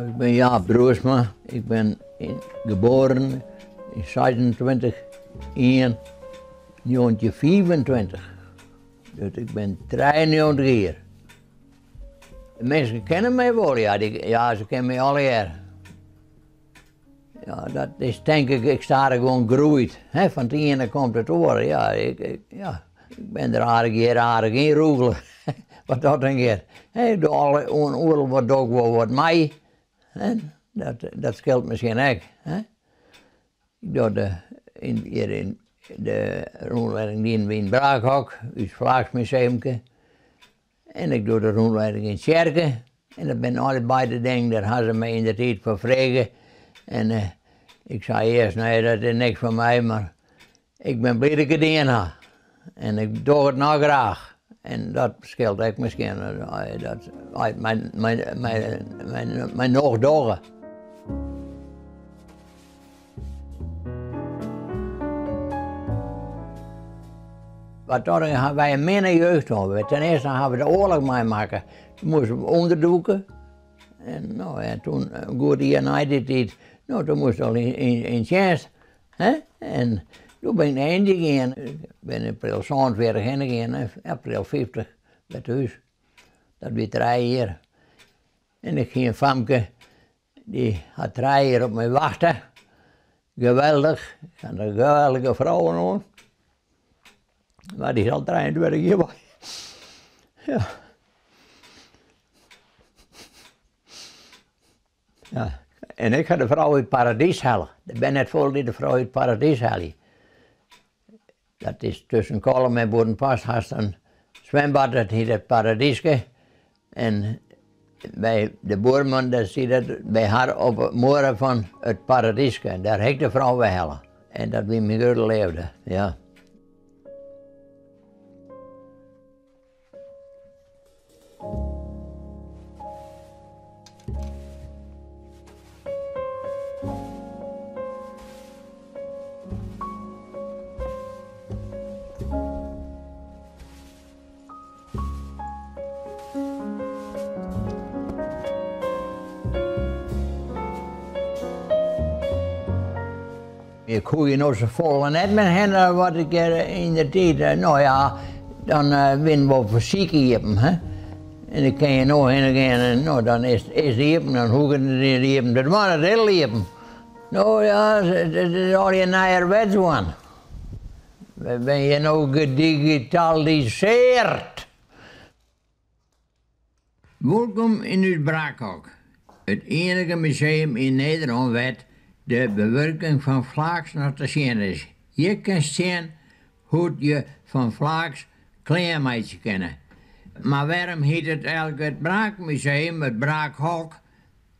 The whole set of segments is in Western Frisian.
Ik bin Jaap Broersma, ik bin geboren yn 26 ien 1925. Dus ik bin 93 jier. De minsken kenne my wol, ja, ja se kenne my allegear. Ja, dat is tink ik ek stadichoan groeid, hè, fan it iene komt it oare. Ja, ik, ik, ja, ik bin der aardich hjir aardich yn rûgele, wat dat oangiet. Hè, ik doch alle, oan oeral wat doch ik wol wat mei, hè, dat, dat skeelt miskien ek, hè. Ik doch de, yn, hjir yn de rûnlieding dienen we yn it Braakhok, ús flaaksmuseumke. En ik doch de rûnlieding yn tsjerke. En dat binne allebeide de dingen, dêr ha se my yn de tiid foar frege. En ik sei earst, nee dat is niks foar my, mar ik bin bliid dat ik it dien ha. En ik doch it noch graach. En dat skeelt ek miskien, dat mei nocht dogge. Wat dat ha wy in minne jeugd hân. Ten earste ha we de oarloch meimakke. Toen moasten we ûnderdûke. En no ja, toen in goed jier nei dy tiid, no toen moast al yn tsjinst. Hè? En doe bin ik nei Yndië gien. Ik bin yn april 47 hinne gien en april 50 wer thús. Dat wie trije jier. En ik hie in famke Dy hat trije jier op my wachte. Geweldich, ik ha in geweldige frou oan. Mar dy is al 23 jier wei. Ja. Ja, en ik ha de frou út Paradys helle. Der binne net folle dy't de frou út Paradys helje. Dat is tusken Kollum en Boerenpast hast in swimbad, dat hiet it Paradyske. En by de buorman, dêr siet it by har op 'e muorre fan it Paradyske. Dêr ha ik de frou weihelle. En dat wie myn grutte leafde, ja. Ik koe je no safolle net mear herinnerje wat ik yn de tiid, no ja, dan wienen wol fersyk iepen, hè. En ik kin je no hinne gean en no dan is it iepen, dan hoech ik it net iepen te dwaan, it is al iepen. No ja, it is allegear nijerwets wurden. We binne hjir no gedigitalisearre. Wolkom yn ús Braakhok, it iennige museum yn Nederlân wêr't de bewurking fan flaaks noch te sjen is. Hjir kinst sjen hoe't je fan flaaks klean meitsje kinne. Mar wêrom hiet it eilk it Braakmuseum, it Braakhok?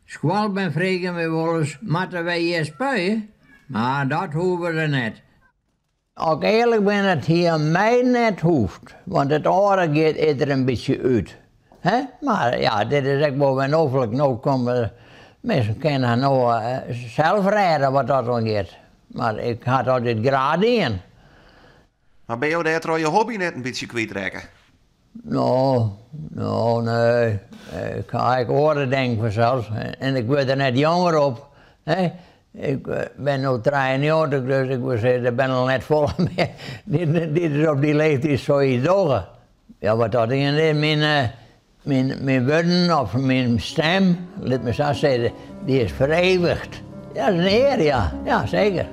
Skoalbern freegje my wolris, moatte wy hjir spuie? Mar dat hoege se net. As ik earlik bin, it hie om my net hoefd, want it âlde giet is der in bytsje út. Hè? Mar ja, dit is ek wol wer noflik. No komme minsken kinne har no sels rêde wat dat oangiet. Mar ik ha it altyd graach dien. Mar binne jo dêrtroch je hobby net in bytsje kwytrekke? No, no, nee. Ik ha ek oare dingen fansels en ik wurd der net jonger op. Hè. Ik bin no 93, dus ik woe sizze, der binne al net folle mear dy't op dy leeftiid soiets dogge. Ja, wat dat ien is, myn, myn, myn wurden of myn stim, lit my sa sizze, dy is ferevigd. Dat is in ear, ja. Ja, seker.